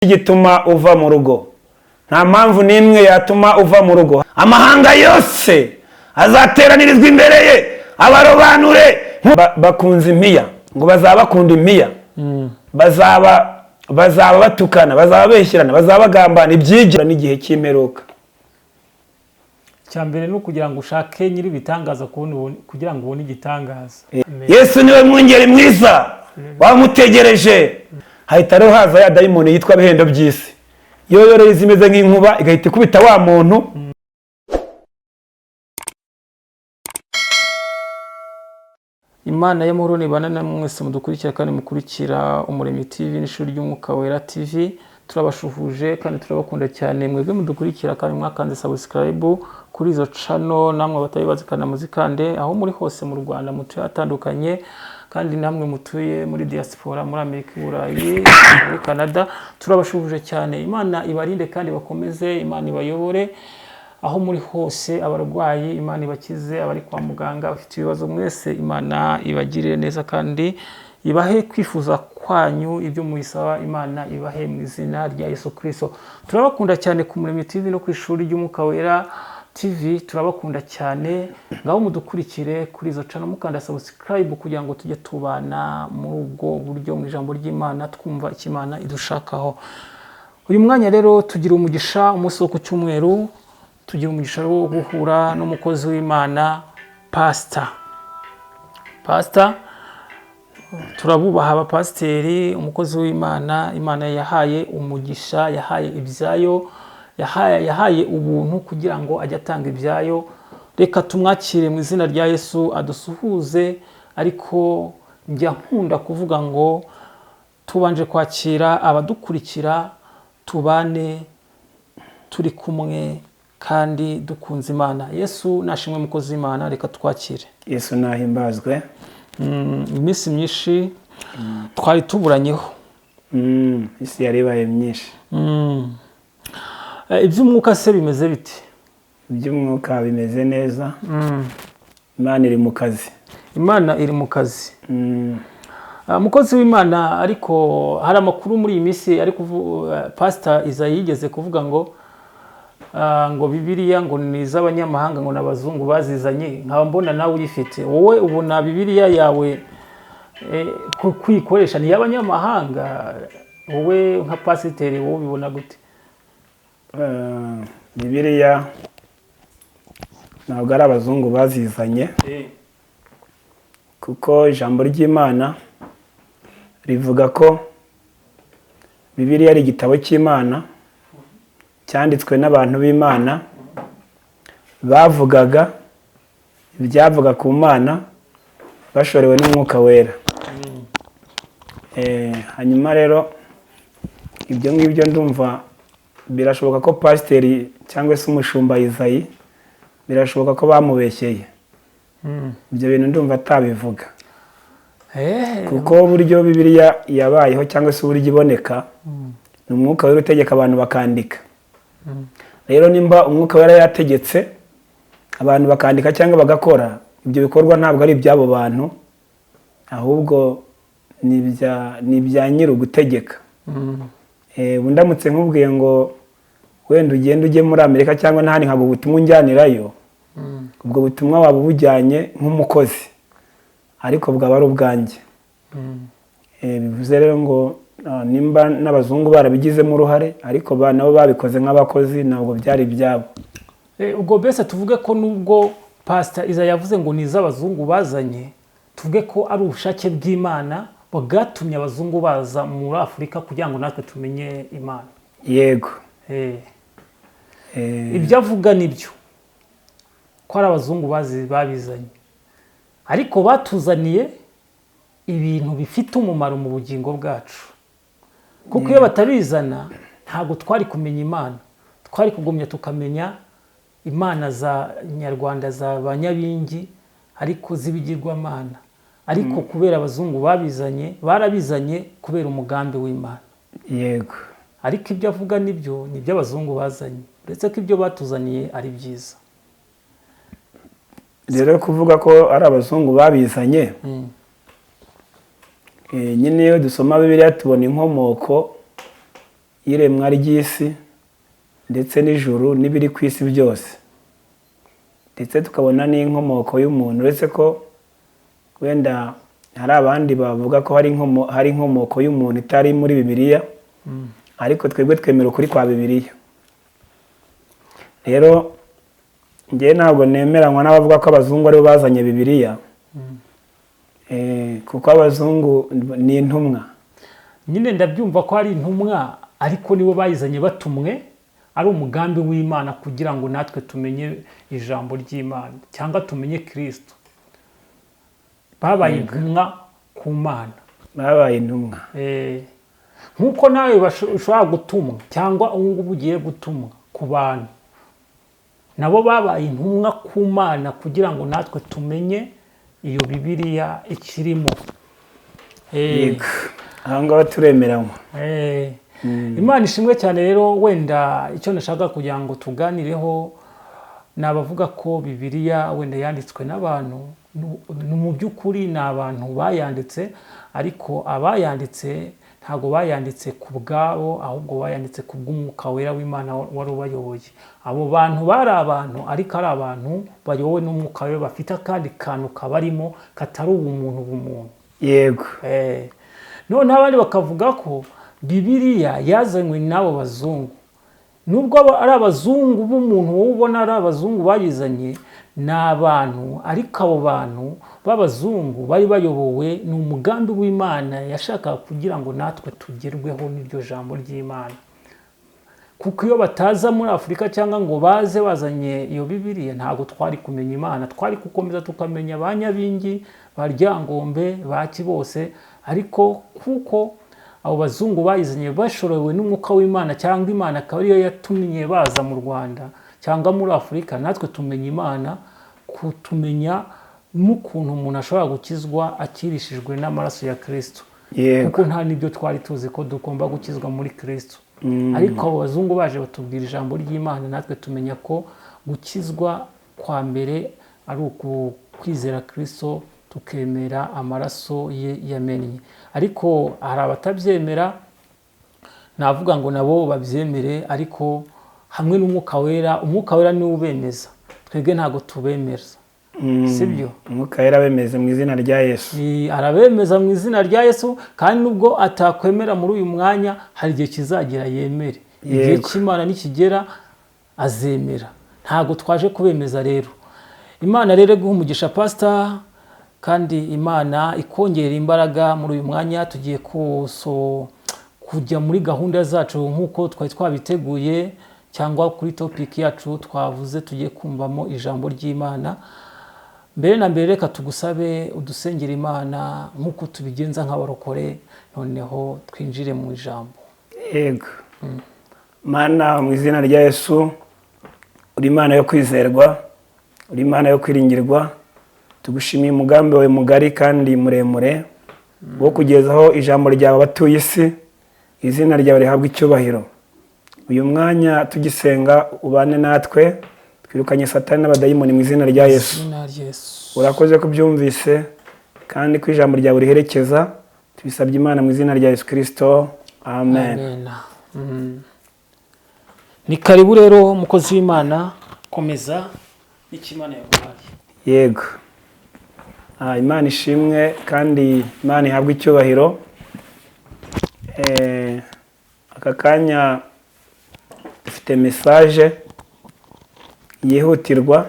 Gituma uva mu rugo, nta mpamvu n'imwe yatuma uva mu rugo. Amahanga yose azateranirizwa imbere ye, abarobanure. Bakunze impiya, ngo bazaba bakunda impiya, bazaba batukana, bazaba beshyirana, bazaba bagambana, ibyigira n'igihe cy'imperuka. Icya mbere ni ukugira ngo ushake nyiri ibitangaza kubona kugira ngo ubone igitangaza. Amen. Yesu niwe mwungeri mwiza wamutegereje. Hahita rero haza ya dayimoni yitwa bihendo by'isi, yo rero iza imeze nk'inkuba, igahita ikubita wa muntu. Imana y'amahoro nibana na mwese mudukurikira kandi mukurikira Umuremyi TV n'ishuri ry'Umwuka Wera TV. Turabashuhuje kandi turabakunda cyane mwebwe mudukurikira kandi mwakanze subscribe kuri izo channel, namwe abatari bazikanda muzikande aho muri hose mu Rwanda mutuye hatandukanye, kandi namwe mutuye muri diaspora, muri Amerika, i Burayi, muri Canada, turabashuhuje cyane. Imana ibarinde kandi bakomeze, Imana ibayobore aho muri hose. Abarwayi Imana ibakize, abari kwa muganga bafite ibibazo mwese Imana ibagirire neza kandi ibahe kwifuza kwanyu, ibyo muyisaba Imana ibahe mu izina rya Yesu Kristo. Turabakunda cyane ku Muremyi TV no ku ishuri ry'Umwuka Wera TV, turabakunda cyane. Ngaho mudukurikire kuri izo channel mukanda subscribe kugira ngo tujye tubana muri ubwo buryo mu ijambo ry'Imana, twumva icyo Imana idushakaho. Uyu mwanya rero tugira umugisha, umunsi wo ku cyumweru tugira umugisha wo guhura n'umukozi w'Imana Pastor. Pastor, turabubaha abapasiteri, umukozi w'Imana Imana yahaye umugisha, yahaye ibyayo, yahaye ubuntu kugira ngo ajye atanga ibyayo. Reka tumwakire mu izina rya Yesu adusuhuze, ariko njya nkunda kuvuga ngo tubanje kwakira abadukurikira, tubane turi kumwe kandi dukunze Imana. Yesu nashimwe, mukozi w'Imana, reka twakire. Yesu nahimbazwe. Iminsi myinshi twari tuburanyeho. Isi yari ibaye myinshi. Iby'umwuka se bimeze bite? Iby'umwuka bimeze neza. Imana iri mu kazi. Imana iri mu kazi. Mukozi w'Imana, ariko hari amakuru muri iyi minsi ari Pastor Isaie yigeze kuvuga ngo Bibiliya ngo ni iz'abanyamahanga, ngo n'abazungu bazizanye, nkaba mbona nawe uyifite. Wowe ubona Bibiliya yawe kuyikoresha ni iy'abanyamahanga? Wowe nka pasiteri wowe ubibona gute? Bibiliya ntabwo ari abazungu bazizanye, kuko ijambo ry'Imana rivuga ko Bibiliya ari igitabo cy'Imana cyanditswe n'abantu b'Imana bavugaga ibyavuga ku Mana bashorewe n'Umwuka Wera. Hanyuma rero ibyo ngibyo ndumva birashoboka ko pasiteri cyangwa se umushumba Isaie birashoboka ko bamubeshyeye. Ibyo bintu ndumva atabivuga. Kuko uburyo Bibiliya yabayeho cyangwa se uburyo iboneka, ni Umwuka Wera utegeka abantu bakandika. Rero nimba Umwuka Wera yategetse abantu bakandika cyangwa bagakora, ibyo bikorwa ntabwo ari iby'abo bantu, ahubwo ni ibya nyiri ugutegeka. Ubu ndamutse nkubwiye ngo wenda ugende ujye muri Amerika cyangwa n'ahandi nkaguha ubutumwa unjyanirayo, ubwo butumwa waba ubujyanye nk'umukozi, ariko bwaba ari ubwanjye. Bivuze rero ngo nimba n'abazungu barabigizemo uruhare, ariko nabo babikoze nk'abakozi, ntabwo byari ibyabo. Ubwo mbese tuvuge ko nubwo Pastor Isaie yavuze ngo ni iz'abazungu bazanye, tuvuge ko ari ubushake bw'Imana bwatumye abazungu baza muri Afurika kugira ngo natwe tumenye Imana. Yego. Ibyo avuga nibyo, ko ari abazungu babizanye, ariko batuzaniye ibintu bifite umumaro mu bugingo bwacu, kuko iyo batabizana ntabwo twari kumenya Imana, twari kugumya tukamenya imana za nyarwanda za banyabingi ariko z'ibigirwamana. Ariko kubera abazungu babizanye, barabizanye kubera umugambi w'Imana. Yego. Ariko ibyo avuga nibyo, ni ibyo abazungu bazanye, uretse ko ibyo batuzaniye ari byiza. Rero kuvuga ko ari abazungu babizanye, nyine iyo dusoma Bibiliya tubona inkomoko y'iremwa ry'isi ndetse n'ijuru n'ibiri ku isi byose, ndetse tukabona n'inkomoko y'umuntu, uretse ko wenda hari abandi bavuga ko hari inkomoko y'umuntu itari muri Bibiliya, ariko twebwe twemera ukuri kwa Bibiliya. Rero njyewe ntabwo nemeranywa n'abavuga ko abazungu aribo bazanye Bibiliya, kuko abazungu ni intumwa. Nyine ndabyumva ko ari intumwa, ariko nibo bayizanye batumwe, ari umugambi w'Imana kugira ngo natwe tumenye ijambo ry'Imana cyangwa tumenye Kristo. Babaye intumwa ku Mana. Babaye intumwa. Nk'uko nawe ushobora gutumwa cyangwa ubu ngubu ugiye gutumwa ku bantu, nabo babaye intumwa ku Mana kugira ngo natwe tumenye iyo Bibiliya ikirimo. Yego, aho ngaho turemeranywa. Imana ishimwe cyane. Rero wenda icyo nashaka kugira ngo tuganireho ni abavuga ko Bibiliya wenda yanditswe n'abantu. Ni mu by'ukuri ni abantu bayanditse, ariko abayanditse ntabwo bayanditse ku bwabo, ahubwo bayanditse ku bw'Umwuka Wera w'Imana wari ubayoboye. Abo bantu bari abantu, ariko ari abantu bayobowe n'Umwuka Wera, bafite akandi kantu kabarimo katari ubumuntu bumuntu. Yego. Noneho abandi bakavuga ko Bibiliya yazanywe n'abo bazungu. Nubwo ari abazungu b'umuntu wowe ubona ari abazungu bayizanye, ni abantu, ariko abo bantu b'abazungu bari bayobowe ni umugambi w'Imana yashakaga kugira ngo natwe tugerweho n'iryo jambo ry'Imana. Kuko iyo bataza muri Afurika cyangwa ngo baze bazanye iyo Bibiliya, ntabwo twari kumenya Imana, twari gukomeza tukamenya ba Nyabingi, ba Ryangombe, ba Kibose. Ariko kuko abo bazungu bayizanye bashorewe n'Umwuka w'Imana, cyangwa Imana akaba ariyo yatumye baza mu Rwanda cyangwa muri Afurika, natwe tumenya Imana, kutumenya n'ukuntu umuntu ashobora gukizwa akirishijwe n'amaraso ya Kristo. Kuko nta n'ibyo twari tuzi ko tugomba gukizwa muri Kristo. Ariko abo bazungu baje batubwira ijambo ry'Imana, natwe tumenya ko gukizwa kwa mbere ari ukwizera Kristo, tukemera amaraso ye yamennye. Ariko hari abatabyemera, navuga ngo nabo babyemere, ariko hamwe n'Umwuka Wera. Umwuka Wera niwe ubemeza, twebwe ntabwo tubemeza. Sibyo? Umwuka Wera abemeze mu izina rya Yesu. Arabemeza mu izina rya Yesu, kandi nubwo atakwemera muri uyu mwanya, hari igihe kizagera yemere. Igihe cy'Imana nikigera azemera. Ntabwo twaje kubemeza rero. Imana rero iguhe umugisha Pastor, kandi Imana ikongera imbaraga muri uyu mwanya. Tugiye kujya muri gahunda zacu nk'uko twari twabiteguye, cyangwa kuri topic yacu twavuze tugiye kumvamo ijambo ry'Imana. Mbere na mbere reka tugusabe udusengere Imana nk'uko tubigenza nk'abarokore, noneho twinjire mu ijambo. Yego. Mana, mu izina rya Yesu, uri Imana yo kwizerwa, uri Imana yo kwiringirwa. Tugushimiye umugambi wawe mugari kandi muremure wo kugezaho ijambo ryawe abatuye isi. Izina ryawe rihabwe icyubahiro. Uyu mwanya tugisenga ubane natwe, twirukanye Satani n'abadayimoni mu izina rya Yesu. Izina rya Yesu. Urakoze kubyumvise kandi ko ijambo ryawe riherekeza. Tubisabye Imana mu izina rya Yesu Kristo, amen. Amen. Ni karibu rero mukozi w'Imana, komeza n'icyo Imana yaguhaye. Yego. Imana ishimwe kandi Imana ihabwe icyubahiro. Aka kanya dufite message yihutirwa,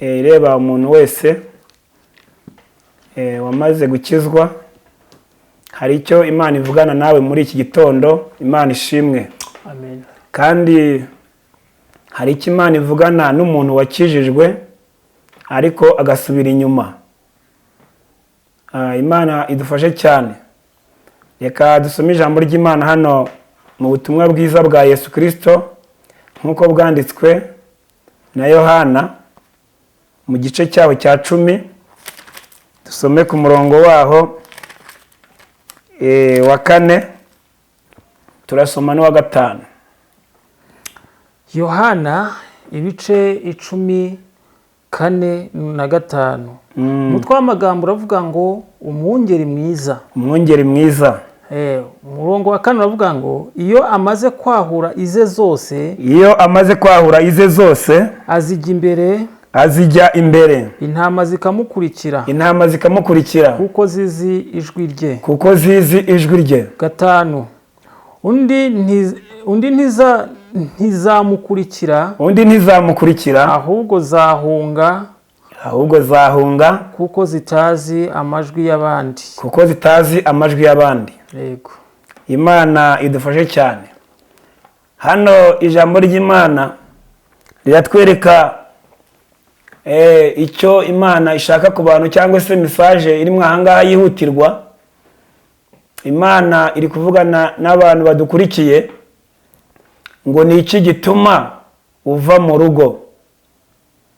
ireba umuntu wese wamaze gukizwa. Hari icyo Imana ivugana nawe muri iki gitondo. Imana ishimwe. Amen. Kandi hari icyo Imana ivugana n'umuntu wakijijwe ariko agasubira inyuma. Imana idufashe cyane. Reka dusome ijambo ry'Imana hano mu butumwa bwiza bwa Yesu Kristo nk'uko bwanditswe na Yohana mu gice cyaho cya 10, dusome ku murongo waho wa 4, turasoma n'uwa 5. Yohana ibice 10, 4 na 5. Umutwe w'amagambo uravuga ngo umwungeri mwiza. Umwungeri mwiza. Umurongo wa kane uravuga ngo iyo amaze kwahura ize zose, Iyo amaze kwahura ize zose, azijya imbere, azijya imbere, intama zikamukurikira, intama zikamukurikira, kuko zizi ijwi rye. Kuko zizi ijwi rye. Gatanu, undi ntizamukurikira, Undi ntizamukurikira, ahubwo zahunga, ahubwo zahunga, kuko zitazi amajwi y'abandi. Kuko zitazi amajwi y'abandi. Yego. Imana idufashe cyane. Hano ijambo ry'Imana riratwereka icyo Imana ishaka ku bantu, cyangwa se message irimo ahangaha yihutirwa. Imana iri kuvugana n'abantu badukurikiye ngo ni iki gituma uva mu rugo?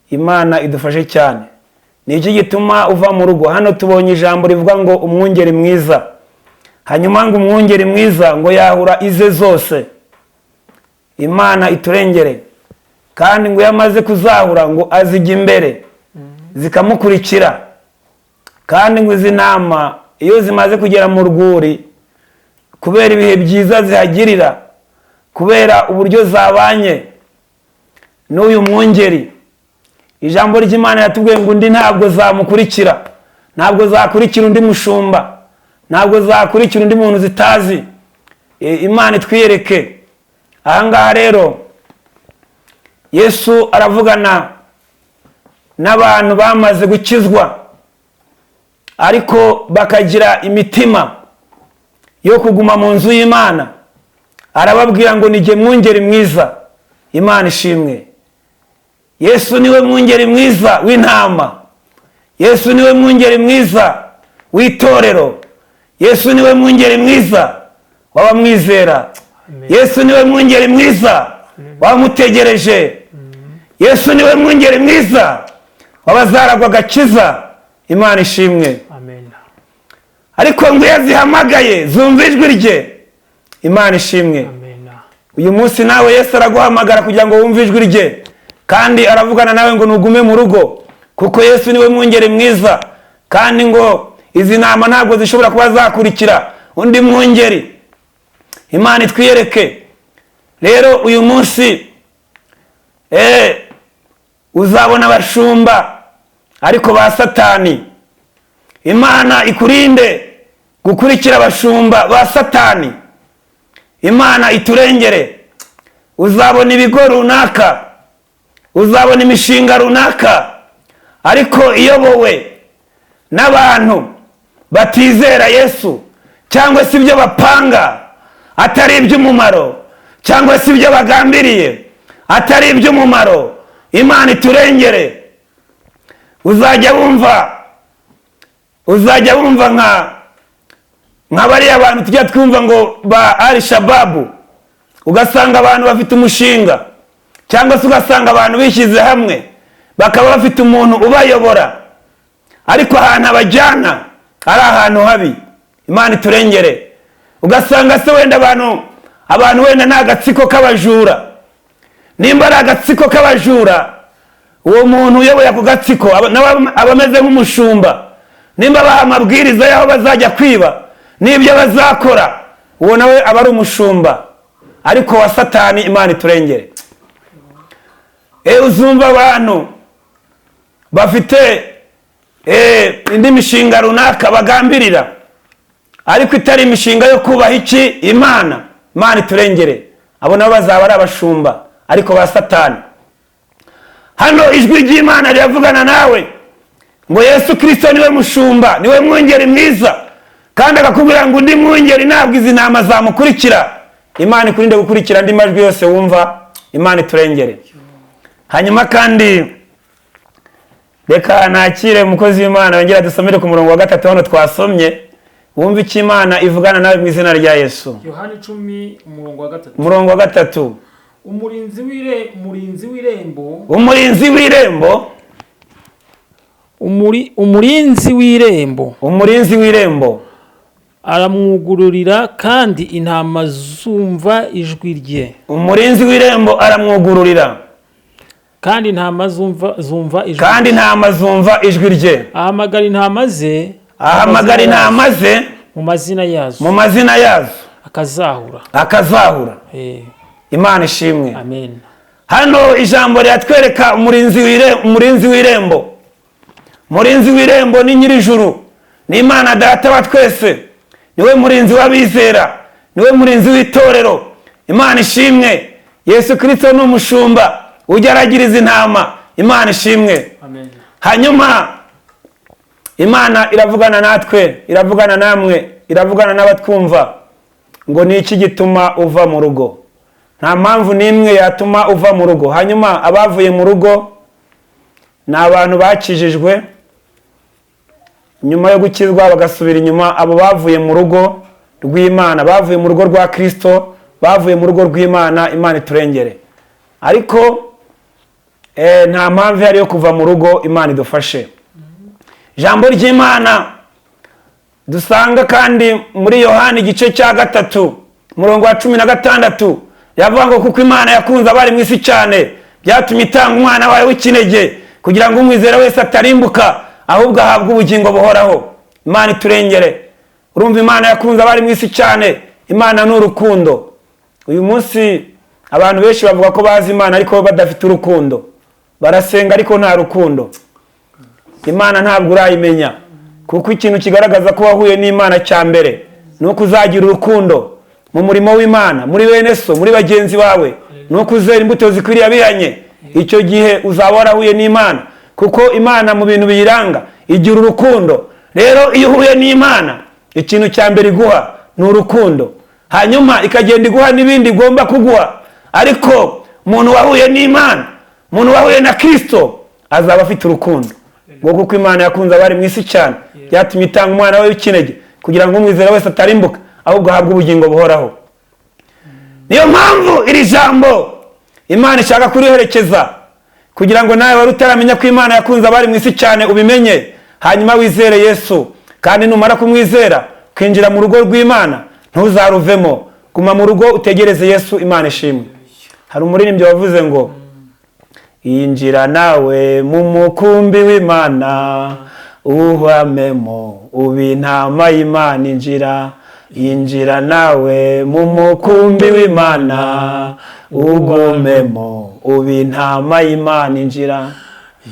Imana idufashe cyane. Ni iki gituma uva mu rugo? Hano tubonye ijambo rivuga ngo umwungeri mwiza, hanyuma ngo umwungeri mwiza ngo yahura ize zose. Imana iturengere. Kandi ngo iyo amaze kuzahura ngo azijya imbere zikamukurikira. Kandi ngo izi ntama iyo zimaze kugera mu rwuri, kubera ibihe byiza zihagirira, kubera uburyo zabanye n'uyu mwungeri, ijambo ry'Imana yatubwiye ngo undi ntabwo zamukurikira, ntabwo zakurikira undi mushumba, ntabwo zakurikira undi muntu zitazi. Imana itwiyereke. Ahangaha rero Yesu aravugana n'abantu bamaze gukizwa, ariko bakagira imitima yo kuguma mu nzu y'Imana. Arababwira ngo ni jye mwungeri mwiza. Imana ishimwe. Yesu niwe mwungeri mwiza w'intama. Yesu niwe mwungeri mwiza w'itorero. Yesu niwe mwungeri mwiza w'abamwizera. Yesu niwe mwungeri mwiza w'abamutegereje. Yesu niwe mwungeri mwiza w'abazaragwa agakiza. Imana ishimwe. Amen. Ariko ngo iyo azihamagaye zumva ijwi rye. Imana ishimwe. Amen. Uyu munsi nawe Yesu araguhamagara kugira ngo wumve ijwi rye, kandi aravugana nawe ngo nugume mu rugo, kuko Yesu niwe mwungeri mwiza. Kandi ngo izi ntama ntabwo zishobora kuba zakurikira undi mwungeri. Imana itwiyereke. Rero uyu munsi uzabona abashumba ariko ba Satani. Imana ikurinde gukurikira abashumba ba Satani. Imana iturengere. Uzabona ibigo runaka, uzabona imishinga runaka, ariko iyobowe n'abantu batizera Yesu, cyangwa se ibyo bapanga atari iby'umumaro, cyangwa se ibyo bagambiriye atari iby'umumaro. Imana iturengere. Uzajya wumva nka bariya bantu tujya twumva ngo ba Al Shababu, ugasanga abantu bafite umushinga, cyangwa se ugasanga abantu bishyize hamwe bakaba bafite umuntu ubayobora, ariko ahantu abajyana ari ahantu habi. Imana iturengere. Ugasanga se wenda abantu wenda ni agatsiko k'abajura. Nimba ari agatsiko k'abajura, uwo muntu uyoboye ako gatsiko nawe aba ameze nk'umushumba. Nimba baha amabwiriza y'aho bazajya kwiba n'ibyo bazakora, uwo nawe aba ari umushumba ariko wa Satani. Imana iturengere. Uzumva abantu bafite indi mishinga runaka bagambirira, ariko itari imishinga yo kubaha iki? Imana. Imana iturengere. Abo nabo bazaba ari abashumba ariko ba Satani. Hano ijwi ry'Imana riravugana nawe ngo Yesu Kirisito niwe mushumba, niwe mwungeri mwiza, kandi akakubwira ngo undi mwungeri ntabwo izi ntama zamukurikira. Imana ikurinde gukurikira andi majwi yose wumva. Imana iturengere. Hanyuma kandi reka nakire umukozi w'Imana yongera dusomere ku murongo wa 3 hano twasomye, wumve icyo Imana ivugana nawe mu izina rya Yesu. Yohani 10 umurongo wa 3. Umurongo wa 3. Umurinzi w'irembo, Umurinzi w'irembo, umurinzi w'irembo umurinzi w'irembo aramwugururira, kandi intama zumva ijwi rye. Umurinzi w'irembo aramwugururira, kandi intama zumva ijwi kandi intama zumva ijwi rye. Ahamagara intama ze Ahamagara intama ze Mu mazina yazo. Mu mazina yazo. Akazahura. Akazahura. Imana ishimwe. Amen. Hano ijambo riratwereka umurinzi w'irembo. Umurinzi w'irembo ni Nyir'ijuru, ni Imana Data wa twese, niwe murinzi w'abizera, niwe murinzi w'itorero. Imana ishimwe. Yesu Kirisito ni umushumba ujya aragiriza intama. Imana ishimwe. Amen. Hanyuma Imana iravugana natwe, iravugana namwe, iravugana n'abatwumva ngo ni iki gituma uva mu rugo? Nta mpamvu n'imwe yatuma uva mu rugo. Hanyuma abavuye mu rugo ni abantu bakijijwe, nyuma yo gukizwa bagasubira inyuma. Abo bavuye mu rugo rw'Imana, bavuye mu rugo rwa Kristo, bavuye mu rugo rw'Imana. Imana iturengere. Ariko nta mpamvu ihari yo kuva mu rugo. Imana idufashe. Ijambo ry'Imana dusanga kandi muri Yohani igice cya 3, umurongo wa 16, yavuga ngo kuko Imana yakunze abari mu isi cyane, byatumye itanga umwana wayo w'ikinege, kugira ngo umwizera wese atarimbuka, ahubwo ahabwe ubugingo buhoraho. Imana iturengere. Urumva, Imana yakunze abari mu isi cyane. Imana ni urukundo. Uyu munsi abantu benshi bavuga ko bazi Imana ariko badafite urukundo. Barasenga ariko nta rukundo. Imana ntabwo urayimenya, kuko ikintu kigaragaza ko wahuye n'Imana cya mbere ni uko uzagira urukundo mu murimo w'Imana, muri bene so, muri bagenzi bawe, ni uko uzera imbuto zikwiriye abihanye. Icyo gihe uzaba warahuye n'Imana, kuko Imana mu bintu biyiranga igira urukundo. Rero iyo uhuye n'Imana, ikintu cya mbere iguha ni urukundo, hanyuma ikagenda iguha n'ibindi igomba kuguha. Ariko umuntu wahuye n'Imana, umuntu wahuye na Kristo, azaba afite urukundo. Ngo kuko Imana yakunze abari mu isi cyane, byatumye itanga umwana we w'ikinege, kugira ngo umwizera wese atarimbuka, ahubwo ahabwe ubugingo buhoraho. Niyo mpamvu iri jambo Imana ishaka kuriherekeza, kugira ngo nawe wari utaramenya ko Imana yakunze abari mu isi cyane ubimenye, hanyuma wizere Yesu. Kandi numara kumwizera ukinjira mu rugo rw'Imana, ntuzaruvemo. Guma mu rugo utegereze Yesu. Imana ishimwe. Hari umuririmbyi wavuze ngo injira nawe mu mukumbi w'Imana, uhamemo uba intama y'Imana. Injira, injira nawe mu mukumbi w'Imana, ugumemo uba intama y'Imana. Injira,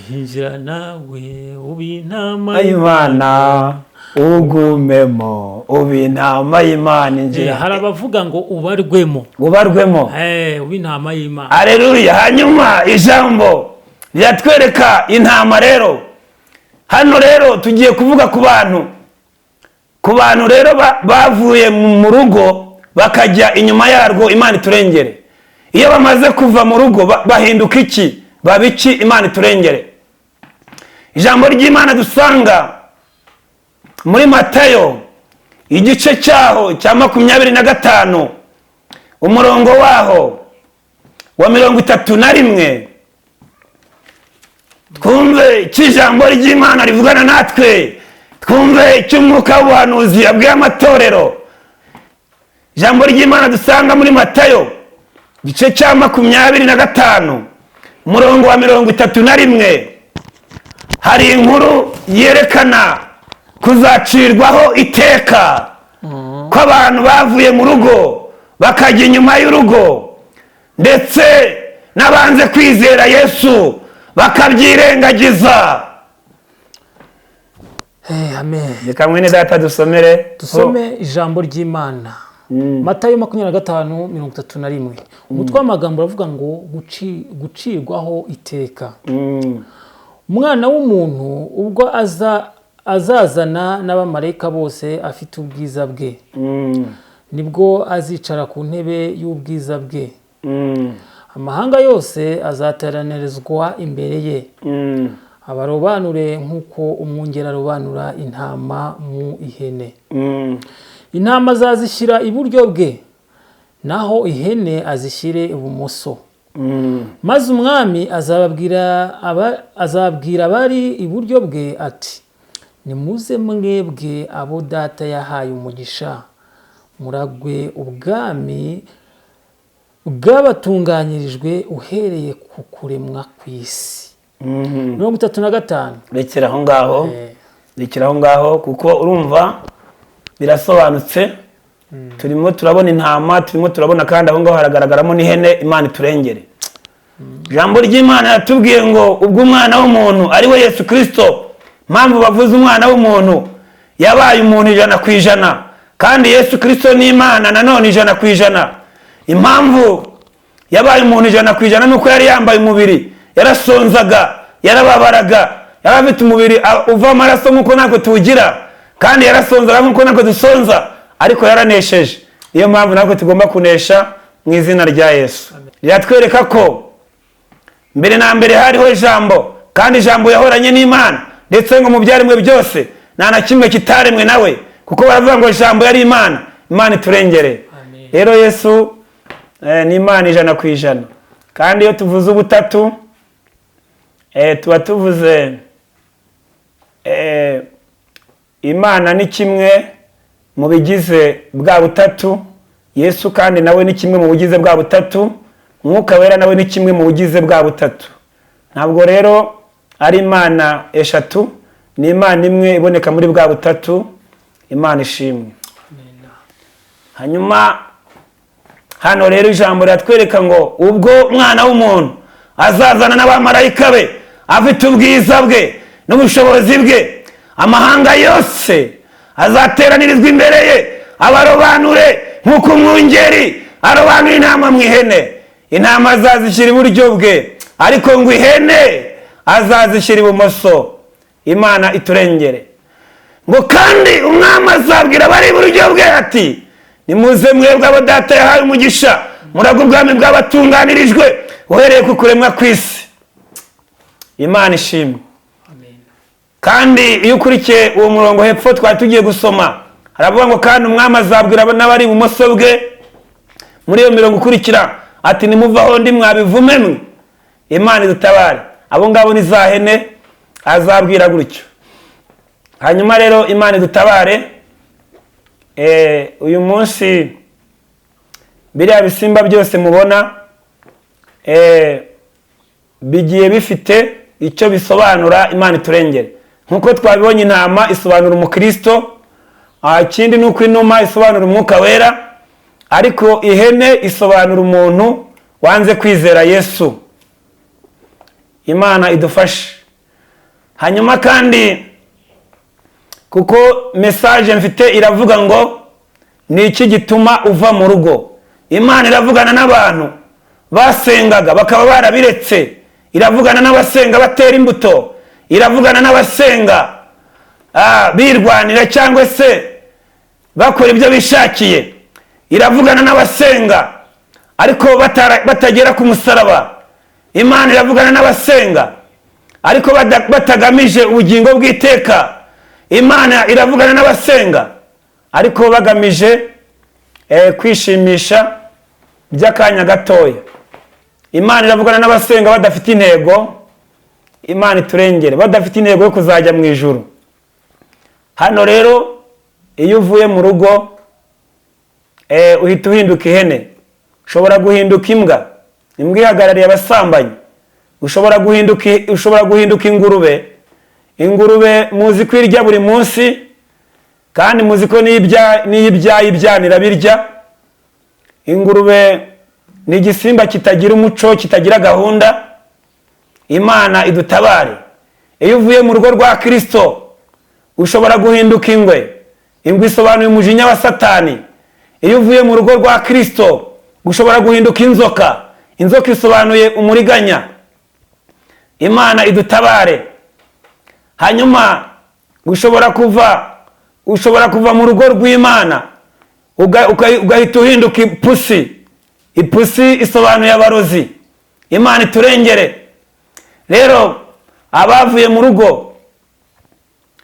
injira nawe uba intama y'Imana, ugumemo uba intama y'Imana. Injira. Hari abavuga ngo ubarwemo. Ubarwemo. Uba intama y'Imana. Aleluya. Hanyuma ijambo riratwereka intama. Rero hano rero tugiye kuvuga ku bantu, ku bantu rero bavuye mu rugo bakajya inyuma yarwo. Imana iturengere. Iyo bamaze kuva mu rugo bahinduka iki? Baba iki? Imana iturengere. Ijambo ry'Imana dusanga muri Matayo igice cyaho cya 25, umurongo waho wa 31, twumve icyo ijambo ry'Imana rivugana natwe, twumve icyo umwuka w'ubuhanuzi yabwiye amatorero. Ijambo ry'Imana dusanga muri Matayo igice cya 25, umurongo wa 31, hari inkuru yerekana kuzacirwaho iteka ko abantu bavuye mu rugo bakajya inyuma y'urugo, ndetse n'abanze kwizera Yesu bakabyirengagiza. Amen. Reka mwene data dusomere. Dusome ijambo ry'Imana. Matayo 25:31. Umutwe w'amagambo uravuga ngo gucirwaho iteka. Umwana w'umuntu ubwo azazana n'abamarayika bose afite ubwiza bwe, nibwo azicara ku ntebe y'ubwiza bwe. Amahanga yose azateranirizwa imbere ye, abarobanure nk'uko umwungeri arobanura intama mu ihene. Intama azazishyira iburyo bwe, naho ihene azishyire ibumoso. Maze umwami azabwira abari iburyo bwe ati nimuze mwebwe abo data yahaye umugisha, muragwe ubwami bwabatunganyirijwe uhereye ku kuremwa kw'isi. 35. Rekera aho ngaho, rekera aho ngaho, kuko urumva Birasobanutse. Turimo turabona intama, turimo turabona kandi aho ngaho haragaragaramo n'ihene. Imana iturengere. Ijambo ry'Imana yatubwiye ngo ubwo Umwana w'umuntu, ari we Yesu Kirisito, mpamvu bavuze Umwana w'umuntu, yabaye umuntu 100%, kandi Yesu Kirisito ni Imana nanone 100%. Impamvu yabaye umuntu 100% ni uko yari yambaye umubiri, yarasonzaga, yarababaraga, yari afite umubiri uva amaraso nk'uko natwe tuwugira, kandi yarasonzaga nk'uko natwe dusonza, ariko yaranesheje. Niyo mpamvu natwe tugomba kunesha mu izina rya Yesu. Riratwereka ko mbere na mbere hariho Ijambo, kandi Ijambo yahoranye n'Imana, ndetse ngo mu byaremwe byose nta na kimwe kitaremwe nawe, kuko baravuga ngo Ijambo yari Imana. Imana iturengere. Amen. Rero Yesu ni Imana 100%. Kandi iyo tuvuze ubutatu, tuba tuvuze Imana ni kimwe mu bigize bwa butatu, Yesu kandi nawe ni kimwe mu bugize bwa butatu, Mwuka Wera nawe ni kimwe mu bugize bwa butatu. Ntabwo rero ari Imana eshatu, ni Imana imwe iboneka muri bwa butatu. Imana ishimwe. Hanyuma hano rero ijambo riratwereka ngo ubwo Umwana w'umuntu azazana n'abamarayika be afite ubwiza bwe n'ubushobozi bwe, amahanga yose azateranirizwa imbere ye, abarobanure nk'uko umwungeri arobanura intama mu ihene. Intama azazishyira iburyo bwe, ariko ngo ihene azazishyira ibumoso. Imana iturengere. Ngo kandi umwami azabwira abari iburyo bwe ati: "Nimuze mwebwe abo Data yahaye umugisha, muragwe ubwami bw'abatunganirijwe uhereye ku kuremwa kw'isi." Imana ishimwe. Kandi iyo ukurikiye uwo murongo hepfo twari tugiye gusoma, haravuga ngo kandi umwami azabwira n'abari ibumoso bwe muri iyo mirongo ikurikira ati: "Nimuvaho ndi mwabivume mwe." Imana idutabare. Abo ngabo ni za hene azabwira gutyo. Hanyuma rero Imana idutabare. Uyu munsi biriya bisimba byose mubona bigiye bifite icyo bisobanura. Imana iturengere. Nk'uko twabibonye, intama isobanura umukristo. Ikindi ni uko inuma isobanura Umwuka Wera, ariko ihene isobanura umuntu wanze kwizera Yesu. Imana idufashe. Hanyuma kandi kuko message mfite iravuga ngo ni iki gituma uva mu rugo, Imana iravugana n'abantu basengaga bakaba barabiretse, iravugana n'abasenga batera imbuto, iravugana n'abasenga birwanira cyangwa se bakora ibyo bishakiye, iravugana n'abasenga ariko batagera ku musaraba, Imana iravugana n'abasenga ariko batagamije ubugingo bw'iteka, Imana iravugana n'abasenga ariko bagamije kwishimisha by'akanya gatoya, Imana iravugana n'abasenga badafite intego. Imana iturengere. Badafite intego yo kuzajya mu ijuru. Hano rero iyo uvuye mu rugo, uhita uhinduka ihene. Ushobora guhinduka imbwa, imbwa ihagarariye abasambanyi. Ushobora guhinduka ingurube. Ingurube muzi ko irya buri munsi, kandi muzi ko n'iyo ibyaye ibyana irabirya. Ingurube ni igisimba kitagira umuco, kitagira gahunda. Imana idutabare. Iyo uvuye mu rugo rwa Kirisito ushobora guhinduka ingwe. Ingwe isobanuye umujinya wa Satani. Iyo uvuye mu rugo rwa Kirisito ushobora guhinduka inzoka. Inzoka isobanuye umuriganya. Imana idutabare. Hanyuma ushobora kuva mu rugo rw'Imana ugahita uhinduka ipusi. Ipusi isobanuye abarozi. Imana iturengere. Rero abavuye mu rugo,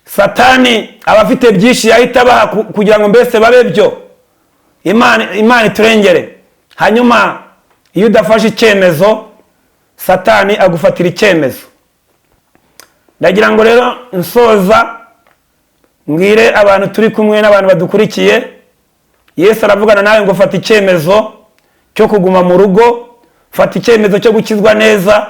Satani aba afite byinshi yahita abaha kugira ngo mbese babe byo. Imana iturengere. Hanyuma iyo udafashe icyemezo, Satani agufatira icyemezo. Ndagira ngo rero nsoza mbwire abantu turi kumwe n'abantu badukurikiye: Yesu aravugana nawe ngo fata icyemezo cyo kuguma mu rugo, fata icyemezo cyo gukizwa neza,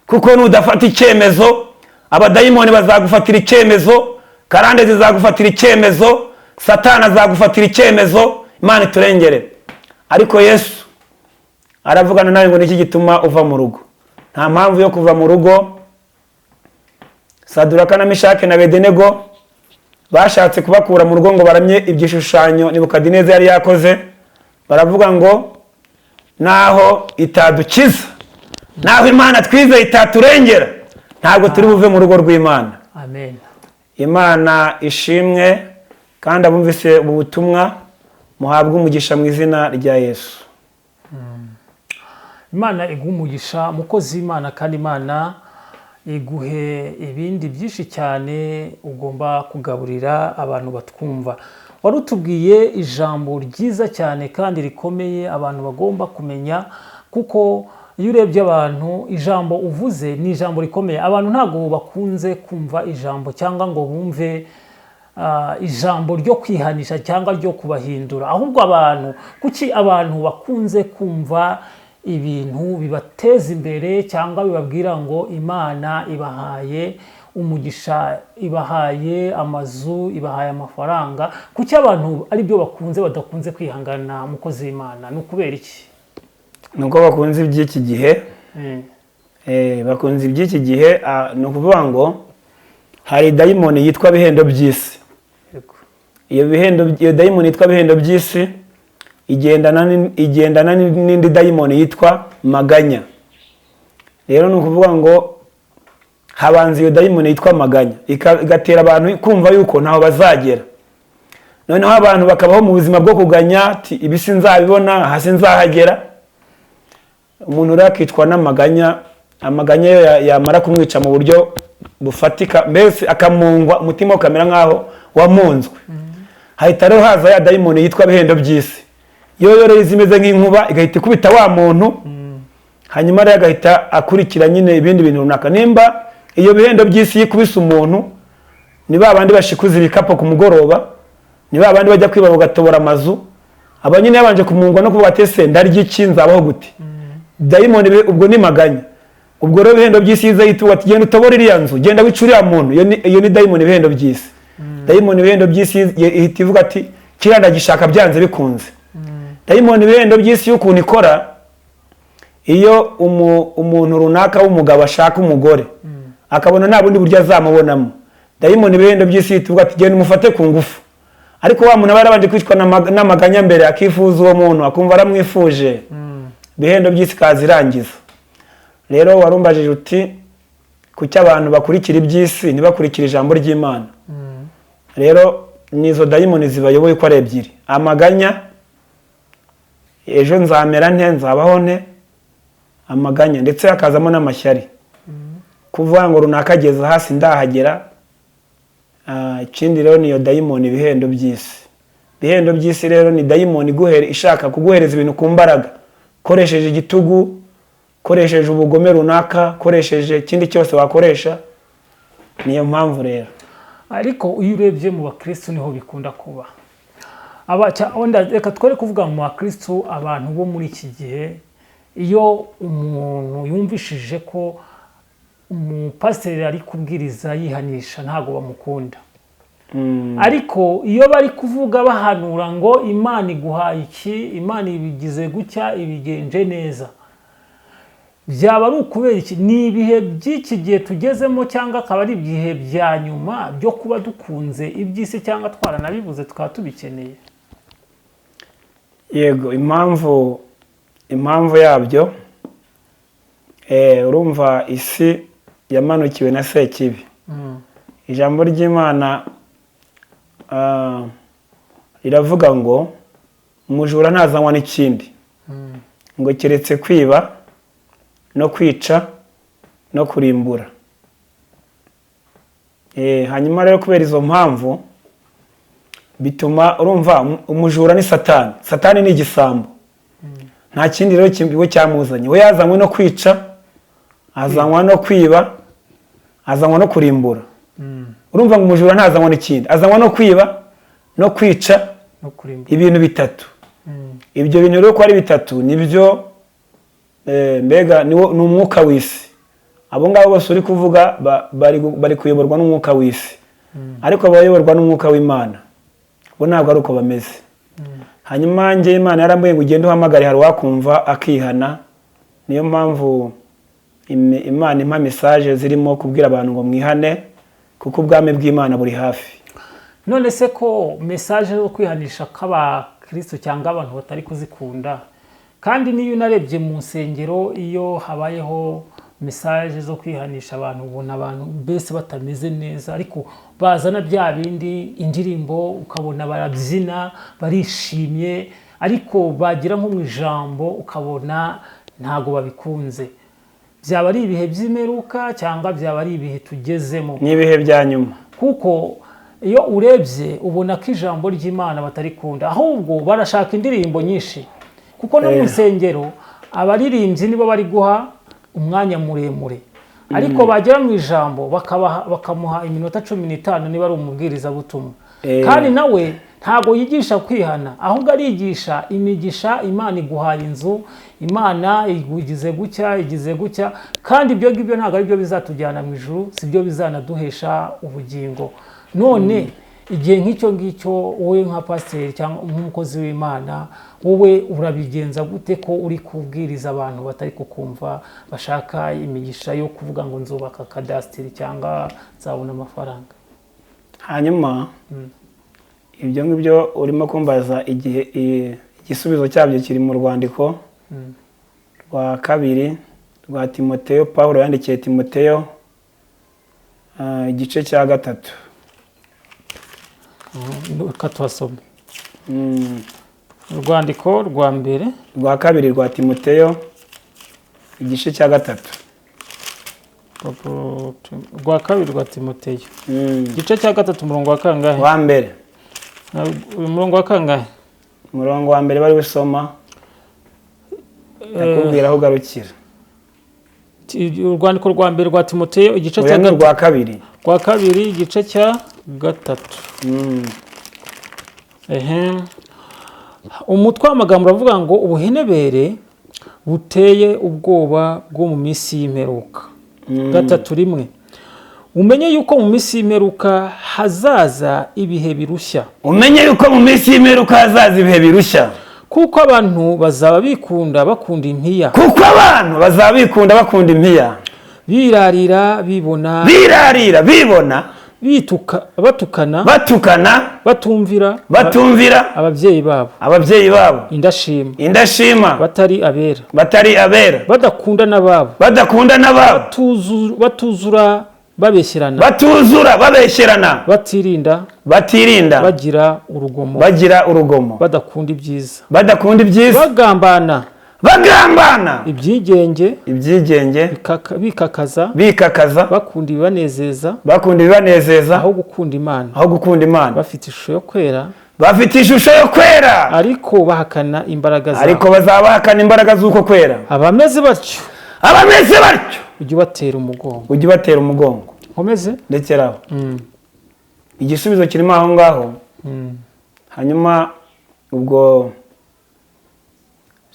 kuko nudafata icyemezo abadayimoni bazagufatira icyemezo, karande zizagufatira icyemezo. Satani azagufatira icyemezo. Imana iturengere. Ariko Yesu aravugana nawe ngo niki gituma uva mu rugo? Nta mpamvu yo kuva mu rugo. Saduraka na Mishake na Bedenego bashatse kubakura mu rugo ngo baramye igishushanyo Nebukadineza yari yakoze. Baravuga ngo naho itadukiza, naho Imana twizeye itaturengera, ntabwo turi buve mu rugo rw'Imana. Amen. Imana ishimwe, kandi abumvise ubu butumwa muhabwe umugisha mu izina rya Yesu. Imana iguhe umugisha, mukozi w'Imana, kandi Imana iguhe ibindi byinshi cyane ugomba kugaburira abantu batwumva. Wari utubwiye ijambo ryiza cyane kandi rikomeye abantu bagomba kumenya, kuko iyo urebye abantu, ijambo uvuze ni ijambo rikomeye. Abantu ntabwo bakunze kumva ijambo cyangwa ngo bumve ijambo ryo kwihanisha cyangwa ryo kubahindura. Ahubwo abantu, kuki abantu bakunze kumva ibintu bibateza imbere cyangwa bibabwira ngo Imana ibahaye umugisha, ibahaye amazu, ibahaye amafaranga? Kuki abantu ari byo bakunze, badakunze kwihangana, mukozi w'Imana? Ni ukubera iki? Ni uko bakunze iby'iki gihe. Bakunze iby'iki gihe. Ni ukuvuga ngo hari dayimoni yitwa bihendo by'isi. Iyo bihendo, iyo dayimoni yitwa bihendo by'isi igendana n'indi dayimoni yitwa maganya. Rero ni ukuvuga ngo habanza iyo dayimoni yitwa maganya, igatera abantu kumva yuko ntaho bazagera. Noneho abantu bakabaho mu buzima bwo kuganya, ati ibi sinzabibona, hasi nzahagera. Umuntu rero akicwa n'amaganya. Amaganya yo yamara kumwica mu buryo bufatika, mbese akamungwa umutima, ukamera nk'aho wamunzwe, hahita rero haza ya dayimoni yitwa bihendo by'isi. Yo rero iza imeze nk'inkuba, igahita ikubita wa muntu. Hanyuma rero agahita akurikira nyine ibindi bintu runaka. Nimba iyo bihendo by'isi yikubise umuntu, ni ba bandi bashikuza ibikapu ku mugoroba, ni ba bandi bajya kwiba bagatobora amazu. Aba nyine yabanje kumungwa no kuvuga ati: "Ese ndarya iki? Nzabaho gute?" Dayimoni ubwo ni maganya. Ubwo rero ibihendo by'isi yiza yituba ati: "Genda utobore iriya nzu, genda wice uriya muntu." Iyo ni dayimoni ibihendo by'isi. Dayimoni ibihendo by'isi ihita ivuga ati: "Kiriya ndagishaka byanze bikunze." Dayimoni ibihendo by'isi y'ukuntu ikora, iyo umuntu runaka w'umugabo ashaka umugore, akabona nta bundi buryo azamubonamo, dayimoni ibihendo by'isi ihita ivuga ati: "Genda umufate ku ngufu." Ariko wa muntu aba yarabanje kwicwa n'amaganya mbere, akifuza uwo muntu, akumva aramwifuje, ibihendo by'isi ikaza irangiza. Rero warumbajije uti: "Kuki abantu bakurikira iby'isi ntibakurikire ijambo ry'Imana?" Rero ni izo dayimoni zibayoboye uko ari ebyiri: amaganya, ejo nzamera nte, nzabaho nte, amaganya, ndetse hakazamo n'amashyari, kuvuga ngo runaka ageze hasi ndahagera. Ikindi rero niyo dayimoni ibihendo by'isi. Ibihendo by'isi rero ni dayimoni ishaka kuguhereza ibintu ku mbaraga, koresheje igitugu, koresheje ubugome runaka, koresheje ikindi cyose wakoresha. Niyo mpamvu rero. Ariko iyo urebye mu bakristu niho bikunda kuba. Wenda reka twere kuvuga mu bakristu, abantu bo muri iki gihe, iyo umuntu yumvishije ko umupasiteri ari kubwiriza yihanisha, ntabwo bamukunda. Ariko iyo bari kuvuga bahanura ngo Imana iguhaye iki, Imana ibigize gutya, ibigenje neza, byaba ari ukubera iki? Ni ibihe by'iki gihe tugezemo, cyangwa akaba ari ibihe bya nyuma byo kuba dukunze iby'isi, cyangwa twaranabibuze tukaba tubikeneye? Yego, impamvu yabyo, urumva isi yamanukiwe na Sekibi. Ijambo ry'Imana riravuga ngo umujura ntazanywa n'ikindi ngo keretse kwiba no kwica no kurimbura. Hanyuma rero kubera izo mpamvu bituma, urumva, umujura ni Satani. Satani ni igisambo, nta kindi rero we cyamuzanye. We yazanywe no kwica, azanywa no kwiba, azanywa no kurimbura. Urumva ngo umujura ntazanywa n'ikindi, azanywa no kwiba no kwica no kurimbura. Ibintu bitatu. Ibyo bintu rero ko ari bitatu, nibyo mbega ni umwuka w'isi. Abo ngabo bose uri kuvuga bari kuyoborwa n'umwuka w'isi, ariko abayoborwa n'umwuka w'Imana bo Bo ntabwo ari uko bameze. Hanyuma njye Imana yarambwiye ngo ugende uhamagare, hari uwakumva akihana. Niyo mpamvu Imana impa message zirimo kubwira abantu ngo mwihane, kuko ubwami bw'Imana buri hafi. None se ko message zo kwihanisha k'abakristo cyangwa abantu batari kuzikunda, kandi niyo unarebye mu nsengero, iyo habayeho message zo kwihanisha abantu, ubona abantu mbese batameze neza, ariko bazana bya bindi, indirimbo, ukabona barabyina barishimye, ariko bagira nko mu ijambo ukabona ntago babikunze. Byaba ari ibihe by'imperuka cyangwa byaba ari ibihe tugezemo? Ni ibihe bya nyuma. Kuko iyo urebye ubona ko ijambo ry'Imana batarikunda, ahubwo barashaka indirimbo nyinshi, kuko no mu nsengero abaririmbyi nibo bari guha umwanya muremure, ariko bagera mu ijambo bakamuha iminota 15 niba ari umubwirizabutumwa. Kandi nawe ntabwo yigisha kwihana, ahubwo arigisha imigisha, Imana iguhaye inzu, Imana igugize gutya, igize gutya, kandi ibyo ngibyo ntabwo ari byo bizatujyana mu ijuru, si byo bizanaduhesha ubugingo. None igihe nk'icyo ngicyo, wowe nka pasiteri cyangwa nk'umukozi w'Imana, wowe urabigenza gute ko uri kubwiriza abantu batari kukumva, bashaka imigisha yo kuvuga ngo nzubaka kadasiteri cyangwa nzabona amafaranga? Hanyuma ibyo ngibyo urimo kumbaza, igihe igisubizo cyabyo kiri mu rwandiko rwa kabiri rwa Timoteyo, Pawulo yandikiye Timoteyo, igice cya 3. Reka tuhasome. Urwandiko rwa mbere Rwa kabiri rwa Timoteyo, igice cya 3. Rwa kabiri rwa Timoteyo, igice cya 3, umurongo wa kangahe? Wa mbere. Umurongo wa kangahe? Umurongo wa mbere bari usoma, ndakubwira aho ugarukira. Urwandiko rwa mbere rwa Timoteyo, igice Oya, cya ni 3. Urwa kabiri. Rwa kabiri, igice cya 3. Ehe. Umutwe w'amagambo uravuga ngo ubuhenebere buteye ubwoba bwo mu minsi y'imperuka. 3:1: umenye yuko mu minsi y'imperuka hazaza ibihe birushya. Umenye yuko mu minsi y'imperuka hazaza ibihe birushya. Kuko abantu bazaba bikunda, bakunda impiya. Kuko abantu bazaba bikunda, bakunda impiya. Birarira, bibona. Birarira, bibona. Bituka, batukana. Batukana. Batumvira. Batumvira. Ababyeyi babo. Ababyeyi babo. Indashima. Indashima. Batari abera. Batari abera. Badakunda n'ababo. Badakunda n'ababo. Batuzura, babeshyerana. Batuzura, babeshyerana. Batirinda. Batirinda. Bagira urugomo. Bagira urugomo. Badakunda ibyiza. Badakunda ibyiza. Bagambana. Bagambana. Ibyigenge. Ibyigenge. Bikakaza. Bikakaza. Bakunda ibibanezeza. Bakunda ibibanezeza. Aho gukunda Imana. Aho gukunda Imana. Bafite ishusho yo kwera. Bafite ishusho yo kwera. Ariko bahakana imbaraga zabo. Ariko bazaba bahakana imbaraga z'uko kwera. Abameze batyo. Abameze batyo. Ujye ubatera umugongo. Ujye ubatera umugongo. Nkomeze? Ndekeraho. Igisubizo kirimo aho ngaho. Hanyuma ubwo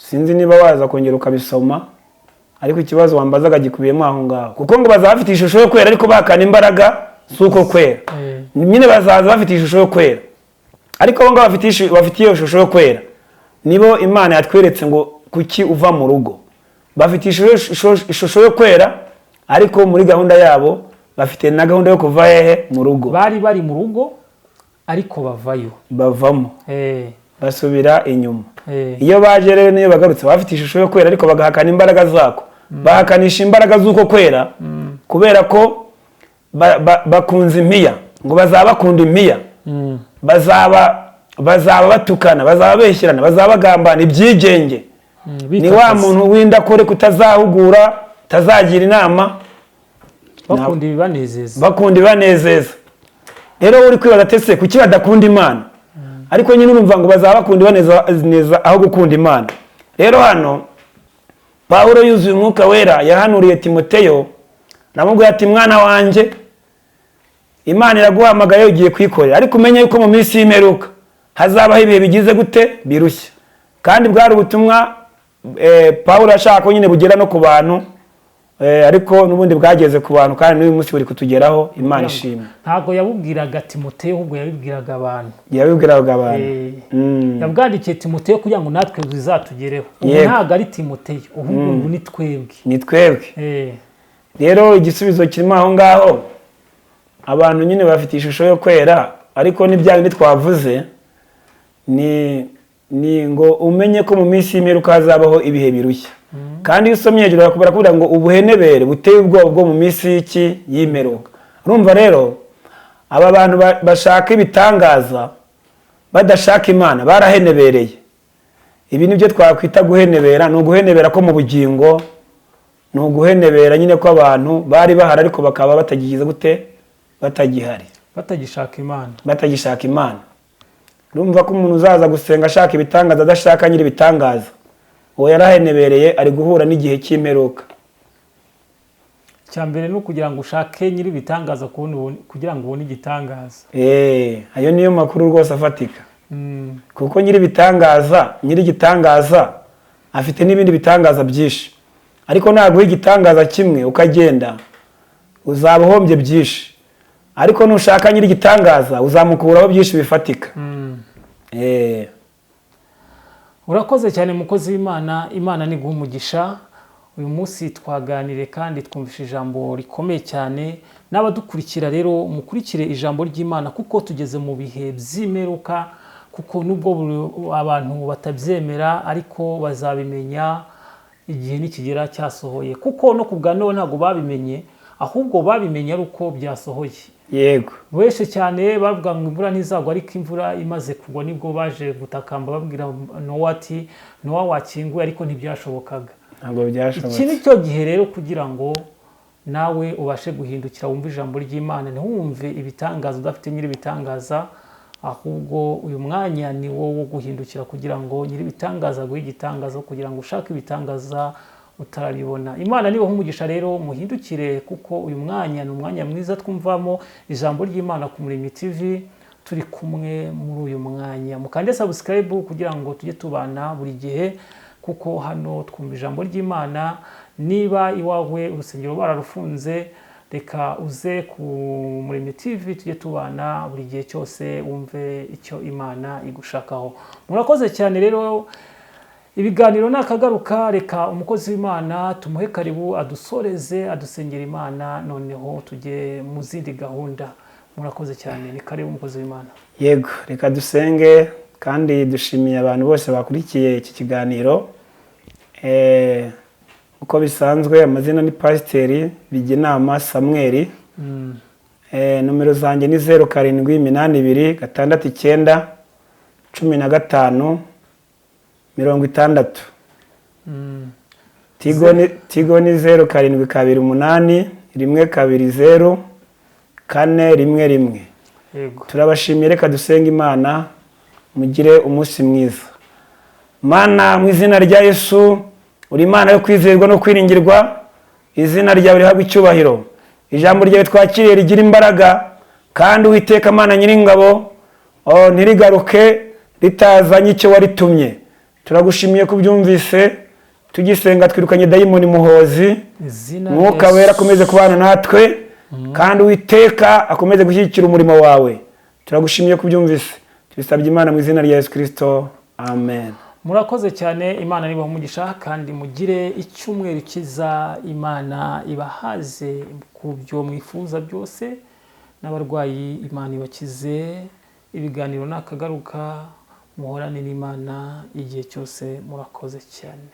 sinzi niba waza kongera ukabisoma, ariko ikibazo wambazaga gikubiyemo aho ngaho, kuko ngo bazaba bafite ishusho yo kwera ariko bahakana imbaraga z'uko kwera. Nyine bazaza bafite ishusho yo kwera, ariko abo ngabo bafite iyo shusho yo kwera nibo Imana yatweretse ngo kuki uva mu rugo. Bafite ishusho yo kwera, ariko muri gahunda yabo bafite na gahunda yo kuva hehe? Mu rugo. Bari bari mu rugo ariko bavayo. Bavamo. Basubira inyuma. Iyo baje rero, niyo bagarutse bafite ishusho yo kwera, ariko bagahakana imbaraga zako, bahakanisha imbaraga z'uko kwera, kubera ko bakunze impiya, ngo bazaba bakunda impiya. Bazaba batukana, bazaba beshyirana, bazaba bagambana, ibyigenge. Ni wa Bikakaza. muntu w'indakore, kutazahugura, utazagira inama. Bakunda ibibanezeza. Bakunda ibanezeza. Rero uri kwibaza ati ese kuki badakunda Imana? Ariko nyine urumva ngo bazaba bakunda ibanezeza aho gukunda Imana. Rero hano Pawulo yuzuye Umwuka Wera yahanuriye Timoteyo, aramubwira ati: mwana wanjye, Imana iraguhamagaye, ugiye kwikorera, ariko umenye yuko mu minsi y'imperuka hazabaho ibihe bigize gute? Birushya. Kandi bwari ubutumwa Pawulo ashaka ko nyine bugera no ku bantu. Ariko n'ubundi bwageze ku bantu kandi n'uyu munsi buri kutugeraho. Imana ishimwe. Ntabwo yabubwiraga Timoteyo, ahubwo yabibwiraga abantu. Yabibwiraga abantu. Yabwandikiye Timoteyo kugira ngo natwe bizatugereho. Ubu ntabwo ari Timoteyo, ahubwo ubu ni twebwe. Ni twebwe. Rero igisubizo kirimo aho ngaho. Abantu nyine bafite ishusho yo kwera, ariko ni bya bindi twavuze, ni ngo umenye ko mu minsi y'imperuka hazabaho ibihe birushya. Kandi iyo usomye hejuru barakubwira ngo ubuhenebere buteye ubwoba bwo mu minsi y'iki y'imperuka. Urumva rero aba bantu bashaka ibitangaza badashaka Imana barahenebereye. Ibi nibyo twakwita guhenebera. Ni uguhenebera ko mu bugingo, ni uguhenebera nyine ko abantu bari bahari ariko bakaba batagize gute, batagihari, batagishaka Imana. Batagishaka Imana. Urumva ko umuntu uzaza gusenga ashaka ibitangaza adashaka nyiri ibitangaza, uwo yarahenebereye, ari guhura n'igihe cy'imperuka. Icya mbere ni ukugira ngo ushake nyiri ibitangaza kugira ngo ubone igitangaza. Ayo niyo makuru rwose afatika, kuko nyiri ibitangaza, nyiri igitangaza afite n'ibindi bitangaza byinshi, ariko naguha igitangaza kimwe ukagenda uzaba uhombye byinshi, ariko nushaka nyiri igitangaza uzamukuraho byinshi bifatika. Urakoze cyane mukozi w'Imana, Imana niguha umugisha. Uyu munsi twaganiriye kandi twumvishe ijambo rikomeye cyane. N'abadukurikira rero mukurikire ijambo ry'Imana, kuko tugeze mu bihe by'imperuka, kuko nubwo abantu batabyemera ariko bazabimenya igihe nikigera cyasohoye, kuko no ku bwa Nowa ntabwo babimenye, ahubwo babimenye ari uko byasohoye. Benshi cyane bavuga ngo imvura ntizagwa, ariko imvura imaze kugwa nibwo baje gutakamba babwira Nowa ati Nowa wakinguye, ariko ntibyashobokaga. Ntabwo byashobotse. Iki ni cyo gihe rero kugira ngo nawe ubashe guhindukira wumve ijambo ry'Imana, ntiwumve ibitangaza udafite nyiri ibitangaza, ahubwo uyu mwanya ni wo wo guhindukira kugira ngo nyiri ibitangaza aguhe igitangaza, kugira ngo ushake ibitangaza utarabibona. Imana nibaha umugisha rero, muhindukire, kuko uyu mwanya ni umwanya mwiza twumvamo ijambo ry'Imana ku Muremyi TV. Turi kumwe muri uyu mwanya, mukande subscribe kugira ngo tujye tubana buri gihe, kuko hano twumva ijambo ry'Imana. Niba iwawe urusengero bararufunze, reka uze ku Muremyi TV tujye tubana buri gihe cyose, wumve icyo Imana igushakaho. Murakoze cyane rero, ibiganiro nakagaruka. Reka umukozi w'Imana tumuhe karibu, adusoreze, adusengera Imana, noneho tujye mu zindi gahunda. Murakoze cyane, ni karibu umukozi w'Imana. Yego, reka dusenge. Kandi dushimiye abantu bose bakurikiye iki kiganiro. Uko bisanzwe amazina ni Pasiteri Bijyinama Samweli. Nomero zanjye ni 0 7 8 2 6 9 15 60. Tigo ni 0 7 2 8 1 2 0 4 1 1. Turabashimiye, reka dusenge Imana. Mugire umunsi mwiza. Mana, mu izina rya Yesu, uri Imana yo kwizerwa no kwiringirwa, izina ryawe rihabwe icyubahiro. Ijambo ryawe twakiriye rigira imbaraga, kandi Uwiteka Mana nyiringabo, ntirigaruke ritazanye icyo waritumye. Turagushimiye ko ubyumvise. Tugisenga twirukanye dayimoni muhozi. Mwuka Wera akomeze kubana natwe, kandi Uwiteka akomeze gushyigikira umurimo wawe. Turagushimiye ko ubyumvise, tubisabye Imana mu izina rya Yesu Kristo, amen. Murakoze cyane, Imana nibaha umugisha, kandi mugire icyumweru cyiza. Imana ibahaze ku byo mwifuza byose, n'abarwayi Imana ibakize. Ibiganiro nakagaruka, muhorane n'Imana igihe cyose. Murakoze cyane.